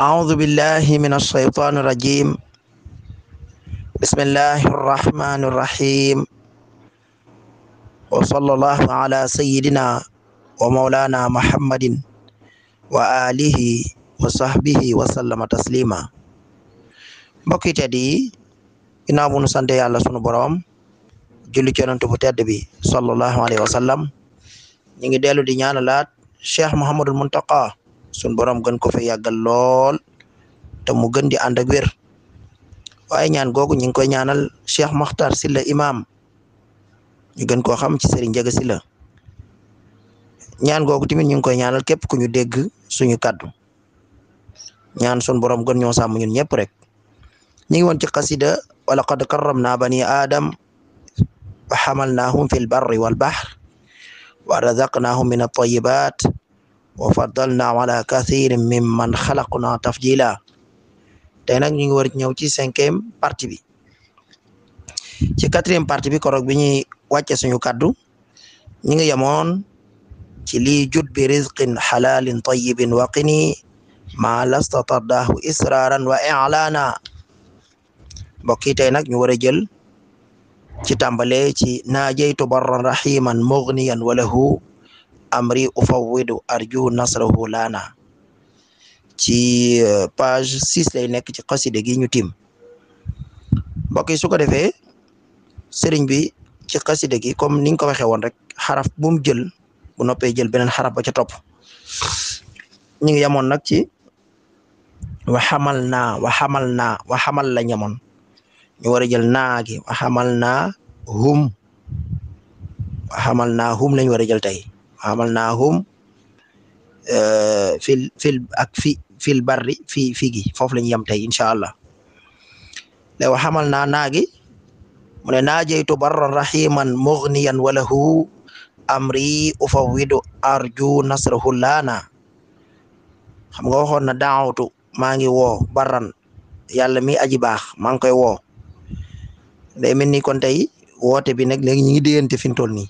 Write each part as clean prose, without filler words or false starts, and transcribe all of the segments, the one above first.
أعوذ بالله من الشيطان الرجيم. بسم الله الرحمن الرحيم. وصلى الله على سيدنا ومولانا محمد وآله وصحبه وسلم تسليما. mbokk yi tedd yi, ginnaaw bu nu sante yàlla sunu borom julli ci yonent bu tedd bi sallallahu alayhi wa sallam, ñu ngi dellu di ñaanalaat Cheikh Mouhamadul Muntaqa sunu borom gën ko fa yàggal lool te mu gën di ànd ak wér. waaye ñaan googu ñu ngi koy ñaanal Cheikh Makhtar Sylla imam, ñu gën koo xam ci Serigne Ndiaga Sylla. ñaan googu tamit ñu ngi koy ñaanal képp ku ñu dégg suñu kaddu, ñaan sun borom gën ñoo sàmm ñun ñëpp rek. ñu ngi woon ci xasida wa laqad karramna bani adam wa hamalnahum fil barri wal bahr wa razaqnahum min at-tayyibat wa faddalna ala kathirin mimman khalaqna tafdila. tey nag ñu ngi war ñëw ci 5e partie bi. ci 4e partie bi korog bi ñuy wàcce suñu kaddu ñi ngi yemoon ci lii jut bi rizqin halalin tayyibin wa qini ma lastatadahu israran wa i'lana. mbokk yi tey nag ñu war a jël ci tàmbale ci naajaytu barran rahiman mughniyan wa lahu amri ufawwidu arju nasrahu lana. ci page 6 lay nekk ci xaside gi ñu tim. mbokk yi su ko defee sëriñ bi ci xaside gi comme niñ ko waxee woon rek, xaraf bu mu jël bu noppee jël beneen xaraf ba ca topp. ñu ngi yemoon nag ci wa xamal la ñamoon, ñu war a jël naa gi wa xamal naa hum lañ war a jël tey. wa xamal naa hum fil barri fi gi foofu la ñu yem tey incha allah. léegi wa xamal naa gi mu ne naajaytu barran rahiman mughniyan wa lahu amri ufawwidu arju nasrahu laana. xam nga waxoon na daawtu maa ngi woo barran yàlla mi aji baax maa ngi koy woo. day mel ni kon tey woote bi nag léegi ñu ngi déyante fi mu toll nii.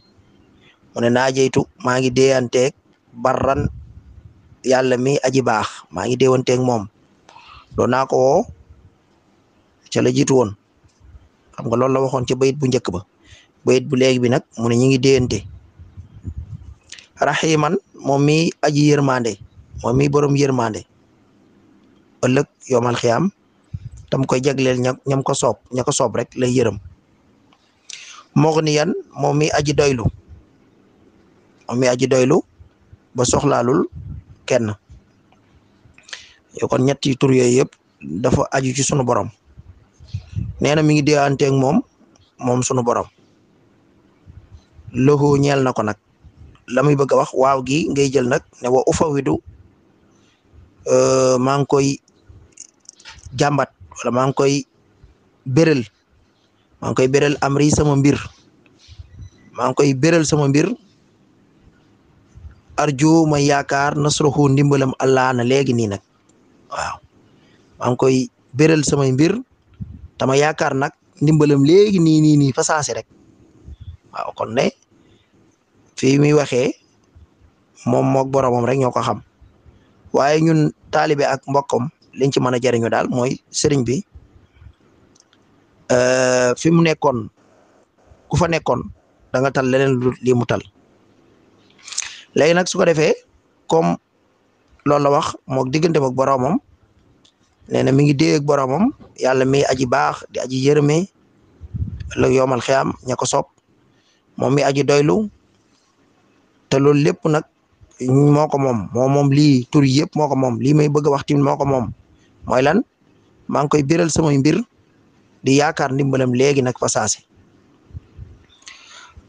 mu ne naajaytu maa ngi déyanteeg barran yàlla mi aji baax maa ngi déewanteeg moom. loolu naa ko woo ca la jiitu woon. xam nga loolu la waxoon ci bayit bu njëkk ba. bayit bu léegi bi nag mu ne ñu ngi déyante rahiman moom mi aji yërmande, moom mi borom yërmande. ëllëg yomal xiyaam tam koy jagleel ñam ko soob, ña ko soob rek lay yërëm. mughniyan moom mi aji doylu, moom mi aji doylu ba soxlaalul kenn. yo kon ñetti tur yooyu yëpp dafa aju ci sunu borom. nee na mi ngi déyanteeg moom sunu borom. lahu ñeel na ko nag la muy bëgg a wax waaw gi ngay jël nag ne wa ufawidu maa ngi koy jàmbat wala maa ngi koy béral, amri sama mbir, maa ngi koy béral sama mbir. arju ma yaakaar nasruhu ndimbalam allah na léegi nii nag. waaw maa ngi koy béral samay mbir tama yaakaar nag ndimbalam léegi nii fa saase rek. waaw kon ne fii muy waxee moom mook boromam rek ñoo ko xam. waaye ñun taalibe ak mbokkam liñ ci mën a jariñu daal mooy sëriñ bi fi mu nekkoon ku fa nekkoon da nga tal leneen lu lii mu tal. léegi nag su ko defee comme loolu la wax mook diggante mook boromam, nee na mi ngi dee ak boromam yàlla mi aji baax di aji yërëme la yomal xiyam ña ko soob, moom mi aji doylu. te loolu lépp nag moo ko moom lii tur yëpp moo ko moom. lii may bëgg a wax tamit moo ko moom. mooy lan? maa ngi koy biral samay mbir di yaakaar ndimbalam léegi nag fa saase.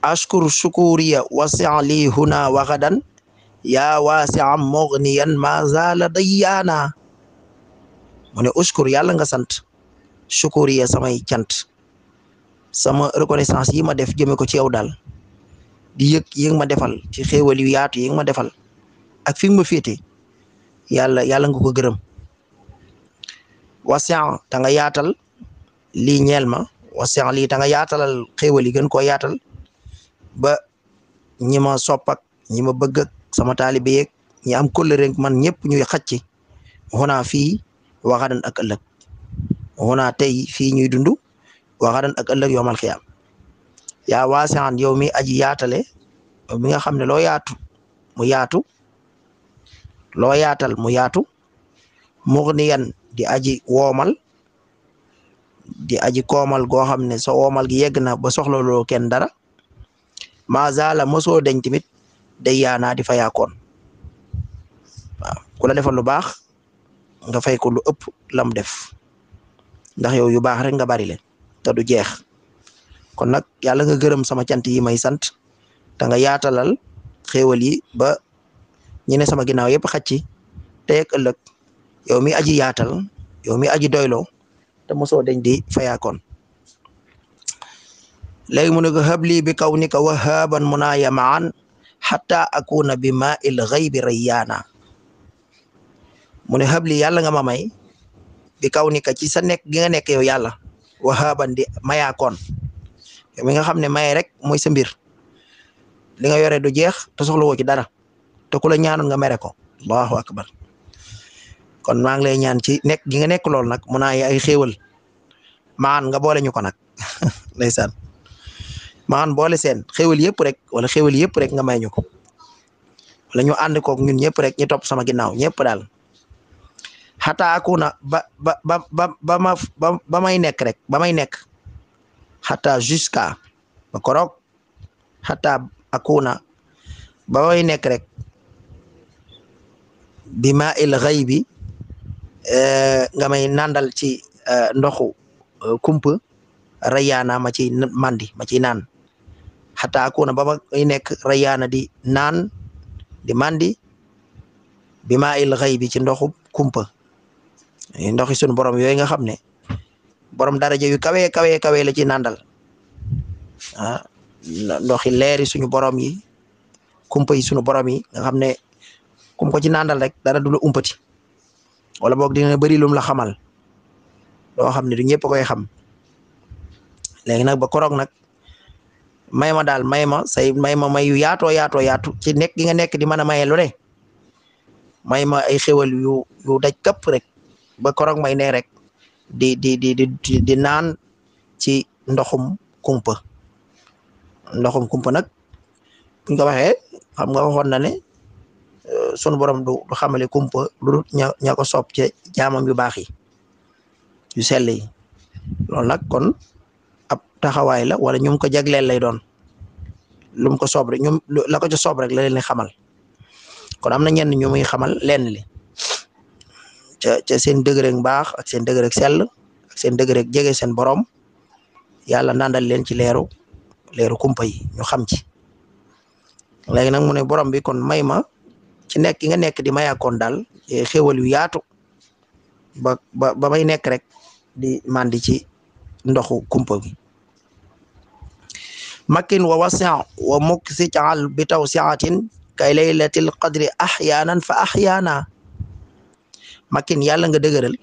ashkur shukuriya wasi'a li huna wa gadan ya wasi'a mughniyan ma zala dayyaana. mu ne ushkur yàlla nga sant shukuriya samay cant, sama reconnaissance yi ma def jëme ko ci yow daal. di yëg yi nga ma defal ci xéewal yu yaatu yi nga ma defal ak fi nga ma féete yàlla nga ko gërëm. wasi'a ta nga yaatal lii ñeel ma, wasi'a lii ta nga yaatalal xéewal yi gën koo yaatal ba ñi ma sopp ak ñi ma bëgg ak sama taalibe yeeg ñi am kóllëre man ñëpp ñuy xacc xunaa fii waxadan ak ëllëg xunaa tey fii ñuy dund waxadan ak ëllëg yowmal xiyaam yaa waasi'an yow mi aji yaatale mi nga xam ne loo yaatu mu yaatu loo yaatal mu yaatu mughniyan di aji woomal di aji koomal goo xam ne sa woomal gi yegg na ba soxla loo kenn dara mazala mosoo deñ tamit day yaanaa di fayaakoon waaw ku la defal lu baax nga fay ko lu ëpp lam def ndax yow yu baax rek nga bari le te du jeex kon nag yàlla nga gërëm sama cant yi may sant te nga yaatalal xéewal yi ba ñi ne sama ginnaaw yëpp xacc ci tey ak ëllëg yow mi aji yaatal yow mi aji doyloo te mosoo deñ di fayaakoon léegi mu ne ko habli bi kawnika wahaaban munaaya maan xatta akuna bi maa il ghaybi rayyaana mu ne habli yàlla nga ma may bi kawnika ci sa nekk gi nga nekk yow yàlla wahaaban di mayaakoon yow mi nga xam ne maye rek mooy sa mbir li nga yore du jeex te soxla woo ci dara te ku la ñaanoon nga mere ko allahu akbar kon maa ngi lay ñaan ci nekk gi nga nekk lool nag mu naa ay xéewal maan nga boole ñu ko nag ndeysaan maan boole seen xéewal yëpp rek wala xéewal yëpp rek nga may ñu ko wala ñu ànd koog ñun ñëpp rek ñu topp sama ginnaaw ñëpp daal xataa akuna ba may nekk rek ba may nekk xataa jusqu'à ba koroog xataa akuna ba may nekk rek bi maa il ghaybi nga may nandal ci ndoxu kumpa rayaana ma ciy mandi ma ciy naan xataa akuna ba may nekk rayaana di naan di mandi bi maa il ghaybi ci ndoxu kumpa ndoxi sunu borom yooyu nga xam ne borom daraja yu kawe kawe kawe la ci nandal ah ndoxi leeri suñu borom yi kumpa yi suñu borom yi nga xam ne kum ko ci nandal rek dara du la umpati wala boog dina bëri lum la xamal loo xam ne du ñëpp koy xam léegi nag ba koroog nag may ma daal may ma say may ma may yu yaatoo yaatu ci nekk gi nga nekk di mën a maye lu ne may ma ay xéwal yu daj këpp rek ba koroog may ne rek di naan ci ndoxum kumpa nag buñ ko waxee xam nga waxoon na ne sunu borom du xamale kumpa lu ña ko soob ci jaamam yu baax yi yu sell yi loolu nag kon ab taxawaay la wala ñum ko jagleel lay doon lum ko soob rek ñoom la ko ca soob rek la leen xamal kon am na ñenn ñu muy xamal lenn li ca seen dëgg rek mbaax ak seen dëgg rek sell ak seen dëgg rek jege seen borom yàlla nandal leen ci leeru kumpa yi ñu xam ci léegi nag mu ne borom bi kon may ma ci nekk gi nga nekk di mayaakoon daal xéwal yu yaatu ba may nekk rek di mandi ci ndoxu kumpa gi makin wa wasi'a wa muksi caal bi tawsiatin kay laylatil qadri ahyaanan fa ahyaana makin yàlla nga dëgëral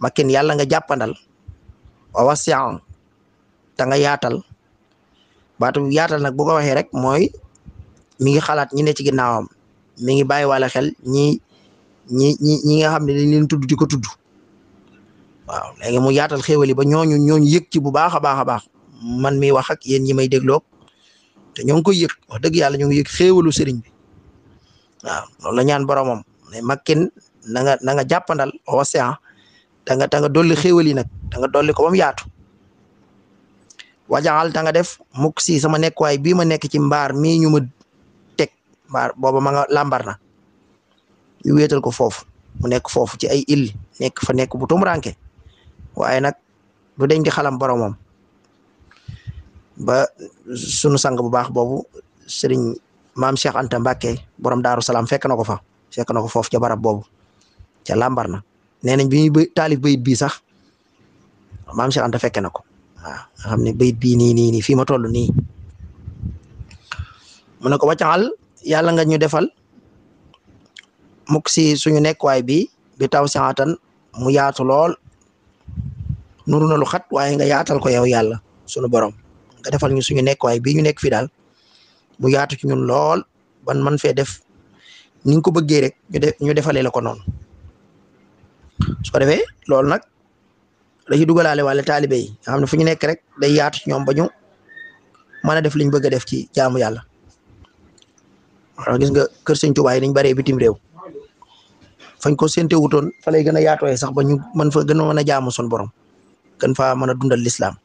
makin yàlla nga jàppandal wa wasi'a ta nga yaatal baatu yaatal nag bu ko waxee rek mooy mi ngi xalaat ñi ne ci ginnaawam mi ngi bàyyi wala xel ñi nga xam ne dañ leen tudd di ko tudd waaw léegi mu yaatal xéwal yi ba ñooñu yëg ci bu baax a baax a baax man mi wax ak yéen ñi may dégloo te ñoo ngi koy yëg wax dëgg yàlla ñu ngi yëg xéwalu sëriñ bi waaw loolu la ñaan boromam ne makkin na nga jàppandal océan ta nga dolli xéwal yi nag ta nga dolli ko ba mu yaatu wajaxal ta nga def mukk si sama nekkuwaay bii ma nekk ci mbaar mii ñu ma teg mbaar booba ma nga lambar na ñu wéetal ko foofu mu nekk foofu ci ay île nekk bu tumuranke waaye nag du deñ di xalam boromam ba sunu sang bu baax boobu sëriñ maam Cheikh Anta Mbacke borom Daaru Salaam fekk na ko foofu ca barab boobu ca lambar na nee nañ bi ñuy taalif bayit bii sax maam Cheikh Anta fekke na ko waaw nga xam ne bayit bii nii fii ma toll nii mu ne ko waccaxal yàlla nga ñu defal mukk si suñu nekkuwaay bi taw saatan mu yaatu lool nuru na lu xat waaye nga yaatal ko yow yàlla sunu borom nga defal ñu suñu nekkuwaay bii ñu nekk fii daal mu yaatu ci ñun lool ban man fee def ni nga ko bëggee rek ñu defalee la ko noonu su ko defee loolu nag dañuy dugalaale wala taalibe yi nga xam ne fu ñu nekk rek day yaatu ci ñoom ba ñu mën a def liñ bëgg a def ci jaamu yàlla waaw gis nga kër Sëñ Tuubaa yi niñ baree bitim réew fañ ko sénte wutoon fa lay gën a yaatooyee sax ba ñu mën fa gën a mën a jaamu sun borom gën faa mën a dundal lislaam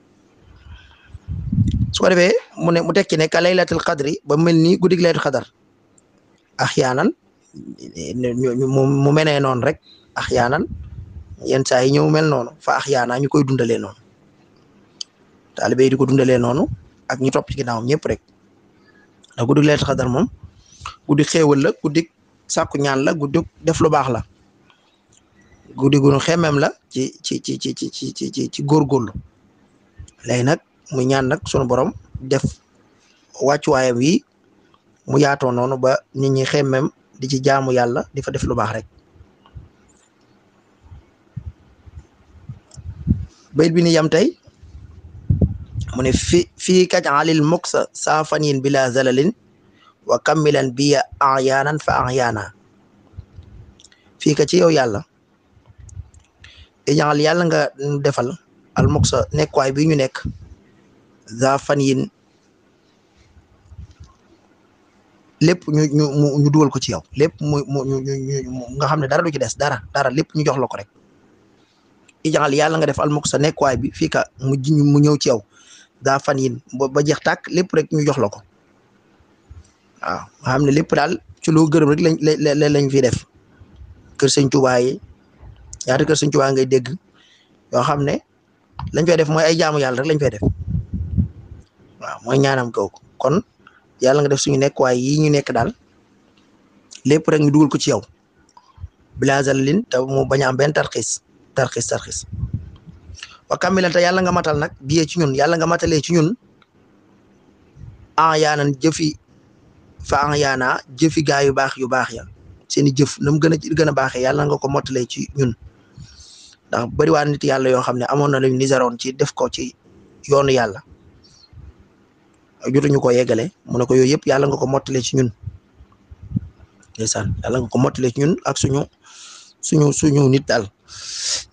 su ko defee mu tekki ne ka laylatul qadri ba mel ni guddig laylatul qadar axyaanan mu menee noonu rek axyaanan yenn saa yi ñëw mel noonu fa axyaana ñu koy dundalee noonu taalibe yi di ko dundalee noonu ak ñu topp ci ginnaawam ñëpp rek ndax guddig laylatul qadar moom guddi xéewal la guddi sàkku ñaan la guddi def lu baax la guddi gu nu xemem la ci góorgóorlu léegi nag mu ñaan nag sunu borom def wàccuwaayam wi mu yaatoo noonu ba nit ñi xemem di ci jaamu yàlla di fa def lu baax rek bayit bi ni yam tey mu ne fii kaj alil muksa saafanin bila zalalin wa kammilan biya ahyaanan fa ahyaana fii ka ci yow yàlla ijaal yàlla nga defal al muksa nekkuwaay bi ñu nekk za fan yin lépp ñu dugal ko ci yow lépp mu nga xam ne dara du ci des dara lépp ñu jox la ko rek ijaal yàlla nga def al muksa nekkuwaay bi fii ka mu ñëw ci yow za fan yin ba jeex tàkk lépp rek ñu jox la ko waaw nga xam ne lépp daal ci loo gërëm rek lañ fi def kër Sëñ Tuubaa yi ñaata kër Sëñ Tuubaa ngay dégg yoo xam ne lañ fay def mooy ay jaamu yàlla rek lañ fay def waaw mooy ñaanam kaw kon yàlla nga def suñu nekk waaye yii ñu nekk daal lépp rek ñu dugal ko ci yow bilazal lin te mu bañ a am benn tarxiis wa kamilan te yàlla nga matal nag biyee ci ñun yàlla nga matalee ci ñun yaanan jëfi fa yaana jëfi gaa yu baax ya seeni jëf na mu gën a baaxee yàlla nga ko mottalee ci ñun ndax bari waa nit yàlla yoo xam ne amoon na lañu nisaroon ci def ko ci yoonu yàlla jotuñu ko yeggale mu ne ko yooyu yëpp yàlla nga ko mottalee ci ñun ndeysaan yàlla nga ko mottalee ci ñun ak suñu nit daal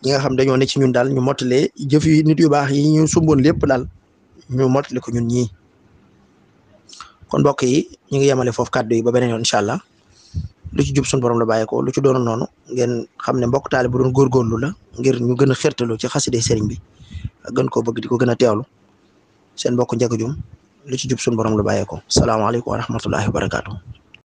ñi nga xam dañoo ne ci ñun daal ñu mottalee jëfi nit yu baax yi ñu sumboon lépp daal ñu mottale ko ñun ñii kon mbokk yi ñu ngi yemale foofu kàddu yi ba beneen yoon incha allah lu ci jub suñu borom la bàyyeekoo lu ci doonoon noonu ngeen xam ne mbokk taale bu doon góorgóorlu la ngir ñu gën a xirtalu ci xaside sëriñ bi gën koo bëgg di ko gën a teewlu seen mbokk Ndiaga Dioum lu ci jub suñu borom la bàyyeekoo salaamaaleykum wa rahmatullahi wa barakaatu.